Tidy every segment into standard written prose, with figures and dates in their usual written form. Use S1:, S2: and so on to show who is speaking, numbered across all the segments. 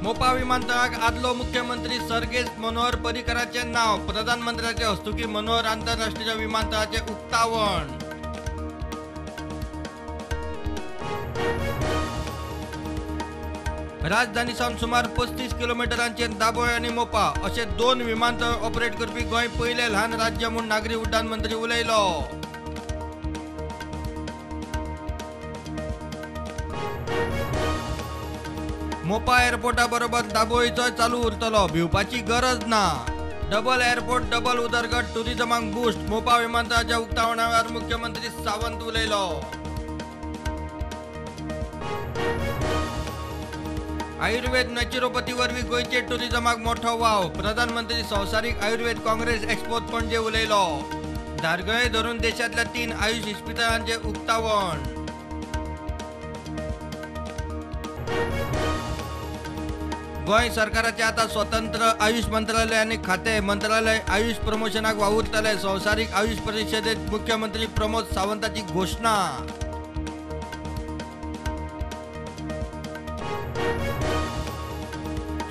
S1: मोपा विमानतळाक आदलो मुख्यमंत्री सर्गेस्त मनोहर पर्रीकराचें नांव. प्रधानमंत्र्याचे हस्तुकी मनोहर आंतरराष्ट्रीय विमानतळाचें उक्तावण. राजधानी सावन सुमार 35 किलोमिटरांचेर दाबोळे आनी मोपा अशे 2 विमानतळ ऑपरेट करपी गोंय पयलें ल्हान राज्य म्हूण नागरी उड्डाण मंत्री उलयलो. मोपा एअरपोर्टा बरोबर दाबोळीचोय चालू उरतलो, भिवपाची गरज ना. डबल एअरपोर्ट डबल उदरगत, टुरिझमाक बूस्ट. मोपा विमानतळाच्या उक्तावणा वेळार मुख्यमंत्री सावंत उलयलो. आयुर्वेद नॅचरोपॅथी वरवीं गोंयचे टुरिझमाक मोठो वाव. प्रधानमंत्री संवसारीक आयुर्वेद काँग्रेस एक्सपोत पणजे उलयलो. धारगळे धरून देशांतल्या 3 आयुष इस्पितळांचें उक्तावण. गोंय सरकाराचे आतां स्वतंत्र आयुष मंत्रालय आनी खातें. मंत्रालय आयुष प्रमोशनाक वावुरतले. संवसारीक आयुष परिशदेंत मुख्यमंत्री प्रमोद सावंताची घोशणा.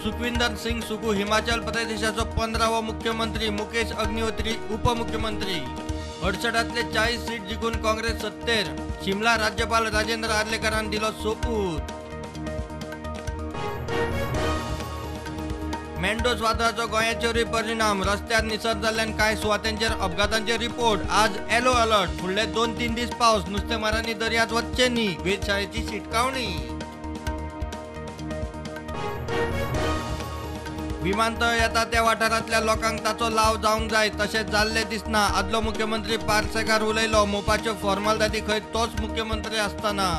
S1: सुखविंदर सिंग सुखू हिमाचल प्रदेशाचो 15वो मुख्यमंत्री, मुकेश अग्निहोत्री उपमुख्यमंत्री. 68तले 40 सीट जिखून काँग्रेस सत्तेर. शिमला राज्यपाल राजेंद्र आर्लेकरान दिलो सोपूत. मेंडोस वादळाचो गोंयाचेरूय परिणाम. रस्त्यार निसर जाल्ल्यान कांय सुवातांचेर अपघातांचे रिपोर्ट. आज येलो अलर्ट. फुडले 2-3 दीस पावस. नुस्तेमारांनी दर्यांत वचचें न्ही, वेधशाळेची शिटकावणी. विमानतळ येता त्या वाठारांतल्या लोकांक ताचो लाव जावंक जाय, तशें जाल्लें दिसना. आदलो मुख्यमंत्री पार्सेकार उलयलो. मोपाच्यो फॉर्मालिटी खंय तोच मुख्यमंत्री आसतना.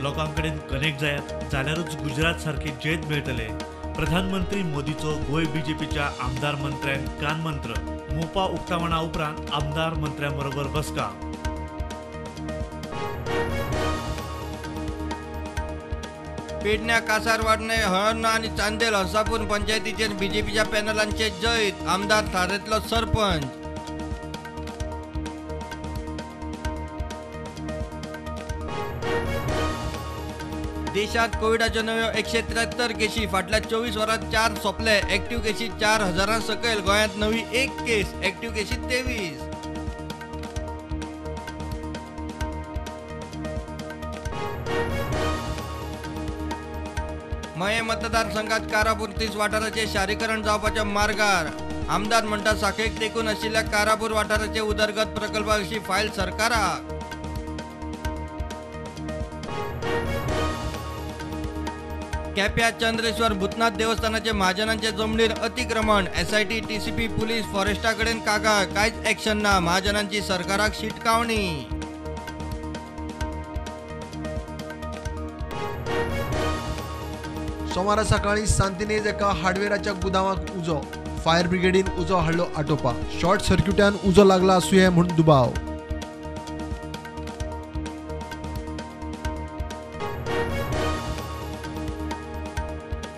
S2: लोकां कडेन कनेक्ट जायात जाल्यारूच गुजरात सारके जैत मेळटले. प्रधानमंत्री मोदीचो गोंय बीजेपीच्या आमदार मंत्र्यांक कानमंत्र. मोपा उक्तावणा उपरांत आमदार मंत्र्यां बरोबर बसका.
S1: पेडण्या, कासारवाडणे, हळर्ण आनी चांदेल हरसापूर पंचायतीचेर बीजेपीच्या पॅनलांचे जैत. आमदार थारेंतलो सरपंच. देशात कोविडाच्यो नव्यो 173 केशी. फाटल्या 24 वरांत 4 सोंपले. एक्टिव्ह केशी 4000 सकयल. गोंयांत नवी 1 केस, एक्टिव्ह केशी 23. मये मतदारसंघात कारापूर 30 वाठाराचे शारीकरण जावपाच्या मार्गार. आमदार म्हणटा साखळेक तेंकून आशिल्ल्या कारापूर वाठाराचे उदरगत प्रकल्पा विशीं फायल सरकाराक. केप्या चंद्रेश्वर भूतनाथ देवस्थानाचे महाजनांचे जमनीर अतिक्रमण. एसआयटी, टीसीपी, पुलीस, फॉरेस्टा कडेन कागाळ. कांयच एक्शन ना. महाजनांची सरकाराक शिटकावणी.
S3: सोमारा सकाळी सांतिनेज एका हार्डवेराच्या गुदावाक उजो. फायर ब्रिगेडीन उजो हाडलो आटोवपाक. शॉर्ट सर्क्युटान उजो लागला आसुये म्हूण दुबाव.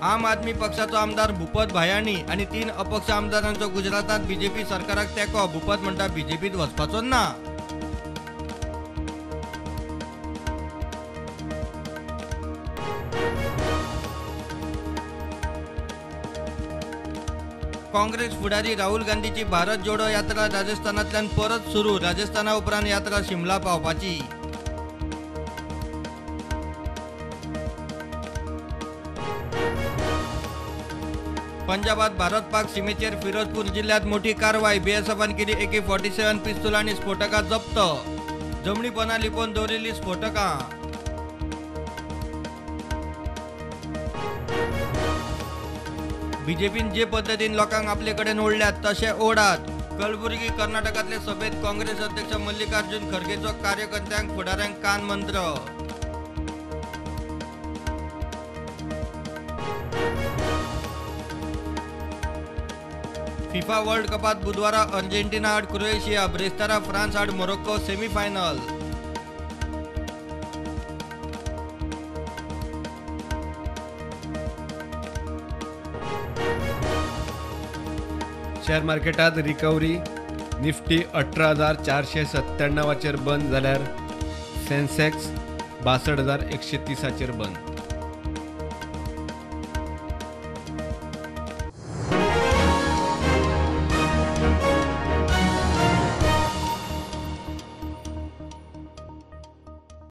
S1: आम आदमी पक्षाचो आमदार भूपत भायाणी आनी 3 अपक्ष आमदारांचो गुजरातांत बीजेपी सरकाराक तेंको. भूपत म्हणटा बीजेपीत वचपाचो ना. काँग्रेस फुडारी राहुल गांधीची भारत जोडो यात्रा राजस्थानांतल्यान परत सुरू. राजस्थाना उपरांत यात्रा शिमला पावपाची. पंजाबात भारत पाक सीमेचेर फिरोजपूर जिल्ह्यात मोठी कारवाय. बीएसएफान केली AK-47 पिस्तूल आनी स्फोटकां जप्त. जमनीपणां लिपोवन दवरिल्लीं स्फोटकां. बीजेपीन जे पद्दतीन लोकांक आपले कडेन ओडल्यात तशें ओडात. कलबुर्गी कर्नाटकांतले सभेत काँग्रेस अध्यक्ष मल्लिकार्जुन खरगेचो कार्यकर्त्यांक फुडाऱ्यांक कान मंत्र. फिफा वर्ल्ड कपात बुधवारा अर्जेंटिना आड क्रोएशिया, ब्रेस्तारा फ्रांस आड मोरोक्को सेमीफायनल.
S4: शेअर मार्केटात रिकव्हरी. निफ्टी 18,497 बंद जाल्यार सेन्सेक्स 62,130 बंद.